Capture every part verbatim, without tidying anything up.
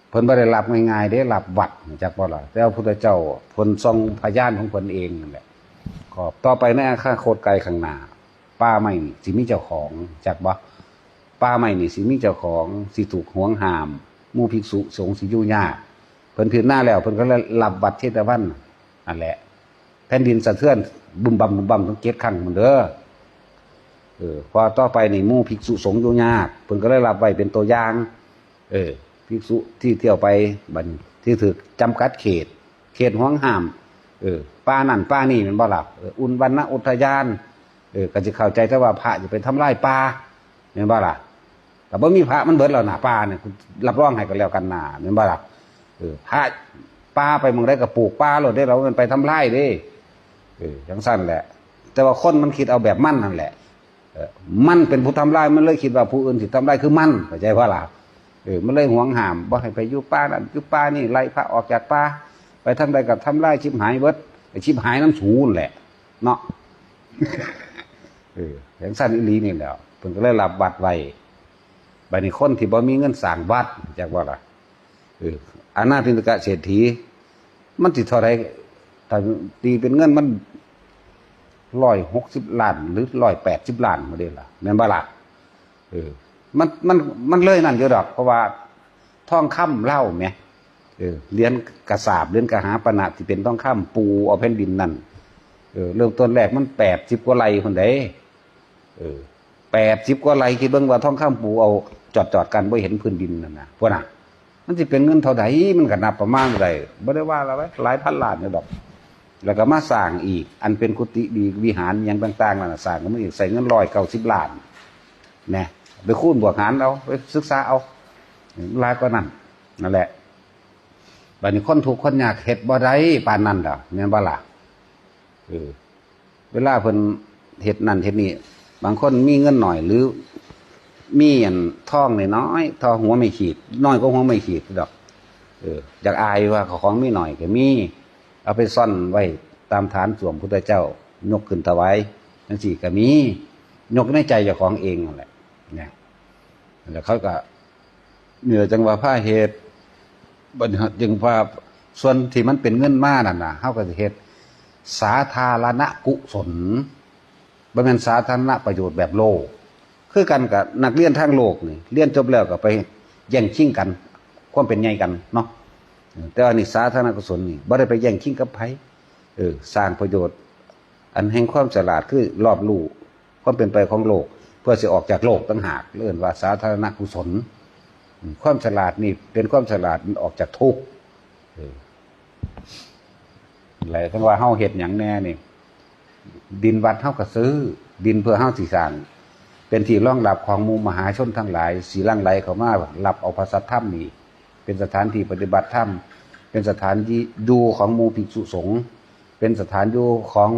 เพิ่นบ่ได้รับง่ายๆเด้ รับวัด จักบ่ล่ะ แต่ว่าพุทธเจ้าเพิ่นส่งพยานของเพิ่นเองนั่นแหละ ก็ต่อไปในอนาคตไกลข้างหน้า ป่าไม้นี่สิมีเจ้าของ จักบ่ ป่าไม้นี่สิมีเจ้าของ สิถูกหวงห้าม หมู่ภิกษุสงฆ์สิอยู่ยาก เพิ่นพิจารณาแล้ว เพิ่นก็เลยรับวัดเชตวันนั่นแหละ แผ่นดินสะเทือน บึมบั่มบึมบั่มถึงเจ็ดครั้งพุ้นเด้อ เออ เพราะต่อไปนี่หมู่ภิกษุสงฆ์อยู่ยาก เพิ่นก็เลยรับไว้เป็นตัวอย่าง เออ ภิกษุที่เที่ยวไปบัดนี้ ที่ถูกจำกัดเขต เขตหวงห้าม เออ ป่านั่นป่านี่แม่นบ่ล่ะ เออ อุณวันนะอุทยาน เออ ก็สิเข้าใจแต่ว่าพระจะไปทำลายป่า แม่นบ่ล่ะ แต่บ่มีพระมันเบิดแล้วนะ ป่าเนี่ย รับรองให้กันแล้วกันนะ แม่นบ่ล่ะ เออ พระป่าไปหม่องใดก็ปลูกป่าโลดเด้ เรามันไปทำลายเด้ เออ จังซั่นแหละ แต่ว่าคนมันคิดเอาแบบมันนั่นแหละ เออ มันเป็นผู้ทำลาย มันเลยคิดว่าผู้อื่นสิทำลายคือมัน เข้าใจบ่ล่ะ เออ มันเลยหวงห้าม บ่ให้ไปอยู่ป่านั่น อยู่ป่านี่ ไล่พระออกจากป่า ไปทำใดก็ทำลาย ชิบหายเบิด ไอ้ชิบหายนำสูนแหละ เนาะ เออ จังซั่นอีหลีนี่แหล้ว เพิ่นก็เลยรับวัดไว้ บัดนี้คนที่บ่มีเงินสร้างวัด จักบ่ล่ะ เออ อนาถปิณฑกเศรษฐี มันสิเท่าใด ถ้าตีเป็นเงินมัน ร้อยหกสิบล้าน หรือ ร้อยแปดสิบล้านพุ้นเด้ล่ะ แม่นบ่ล่ะ เออ มัน มัน มันเลยนั่นอยู่ดอก เพราะว่าทองคำลาวแหม เออ เหรียญกะสาบ เหรียญกะหาปณะที่เป็นทองคำปูเอาแผ่นดินนั่น เออ เริ่มต้นแรกมันแปดสิบกว่าไร่พุ้นเด้ เออ แปดสิบกว่าไร่ คิดเบิ่งว่าทองคำปูเอาจอดๆกัน บ่เห็นพื้นดินนั่นน่ะ พุ้นน่ะ มันสิเป็นเงินเท่าใด มันก็นับประมาณได้ บ่ได้ว่าละไว้ หลายพันล้านอยู่ดอก แล้วก็มาสร้างอีก อันเป็นกุฏิดีวิหารหยังต่างๆนั่นน่ะ สร้างขึ้นมาอีก ใช้เงินร้อยเก้าสิบล้าน แหน่ ไปคูณบวกหารเอา ไปศึกษาเอา หลายกว่านั้น นั่นแหละ บัดนี้คนทุกข์คนยากเฮ็ดบ่ได้ปานนั้นดอก แม่นบ่ล่ะ เออ เวลาเพิ่นเฮ็ดนั่นเฮ็ดนี่ บางคนมีเงินหน่อย หรือมีอันทองน้อยๆ เท่าหัวไม้ขีด น้อยกว่าหัวไม้ขีดดอก เออ อยากอายว่าของมีหน่อยก็มี เอาไปซ่อนไว้ตามฐานส้วมพุทธเจ้า ยกขึ้นถวายจังซี่ก็มี ยกในใจเจ้าของเองนั่นแหละ เนี่ย แล้วเขาก็ นี่แหละจั่งว่าพาเฮ็ด บัดนี้จึงว่าส่วนที่มันเป็นเงินมานั่นน่ะ เฮาก็สิเฮ็ดสาธารณกุศล บ่แม่นสาธารณประโยชน์แบบโลก คือกันกับนักเรียนทางโลกนี่ เรียนจบแล้วก็ไปแย่งชิงกัน ความเป็นใหญ่กันเนาะ แต่ว่านี่สาธารณกุศลนี่ บ่ได้ไปแย่งชิงกับไผ เออ สร้างประโยชน์ อันแห่งความฉลาดคือรอบรู้ความเป็นไปของโลก เพื่อสิออกจากโลกต่างหาก เรียกว่าสาธารณกุศล อืม ความฉลาดนี่เป็นความฉลาดมันออกจากทุกข์ เออ หลายท่านว่าเฮาเฮ็ดหยังแน่นี่ ดินวัดเฮาก็ซื้อ ดินเพื่อเฮาสิสร้าง เป็นที่รองรับของหมู่มหาชนทั้งหลาย สิหลั่งไหลเข้ามารับเอาพระสัทธรรมนี่ เป็นสถานที่ปฏิบัติธรรม เป็นสถานที่อยู่ของหมู่ภิกษุสงฆ์ เป็นสถานอยู่ของ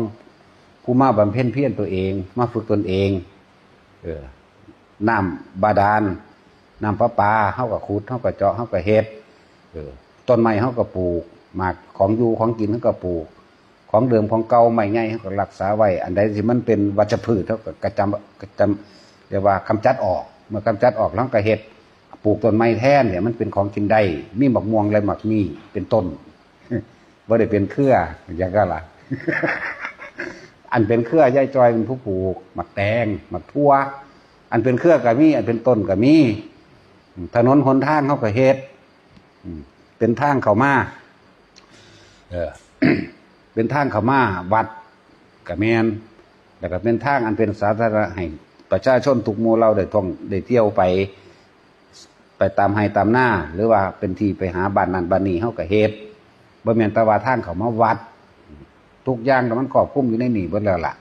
ผู้มาบำเพ็ญเพียรตัวเอง มาฝึกตนเอง เออ น้ำบาดาล น้ำประปา เฮาก็ขุด เฮาก็เจาะ เฮาก็เฮ็ด เออ ต้นไม้เฮาก็ปลูก หมากของอยู่ของกินเฮาก็ปลูก ของเดิมของเก่าไม้ใหญ่เฮาก็รักษาไว้ อันใดที่มันเป็นวัชพืชเฮาก็กระจำ กระจำ เรียกว่ากำจัดออก เมื่อกำจัดออกแล้วเฮาก็เฮ็ด ปลูกต้นไม้แทนเนี่ย มันเป็นของกินได้ มีหมากม่วงและหมากมีเป็นต้น บ่ได้เป็นเครือ อย่างนั้นล่ะ อันเป็นเครือยายจอยเป็นผู้ปลูก หมากแตง หมากถั่ว อันเป็นเครือก็มี อันเป็นต้นก็มี ถนนหนทางเฮาก็เฮ็ด อืม เป็นทางเข้ามา เออ เป็นทางเข้ามาวัดก็แม่น แล้วก็เป็นทางอันเป็นสาธารณะให้ประชาชนทุกหมู่เหล่าได้ท่องได้เที่ยวไป ไปตามไร่ตามนา หรือว่าเป็นที่ไปหาบ้านนั่นบ้านนี้ เฮาก็เฮ็ด บ่แม่นแต่ว่าทางเข้ามาวัด ทุกอย่างน่ะมันครอบคลุมอยู่ในนี่เบิดแล้วล่ะ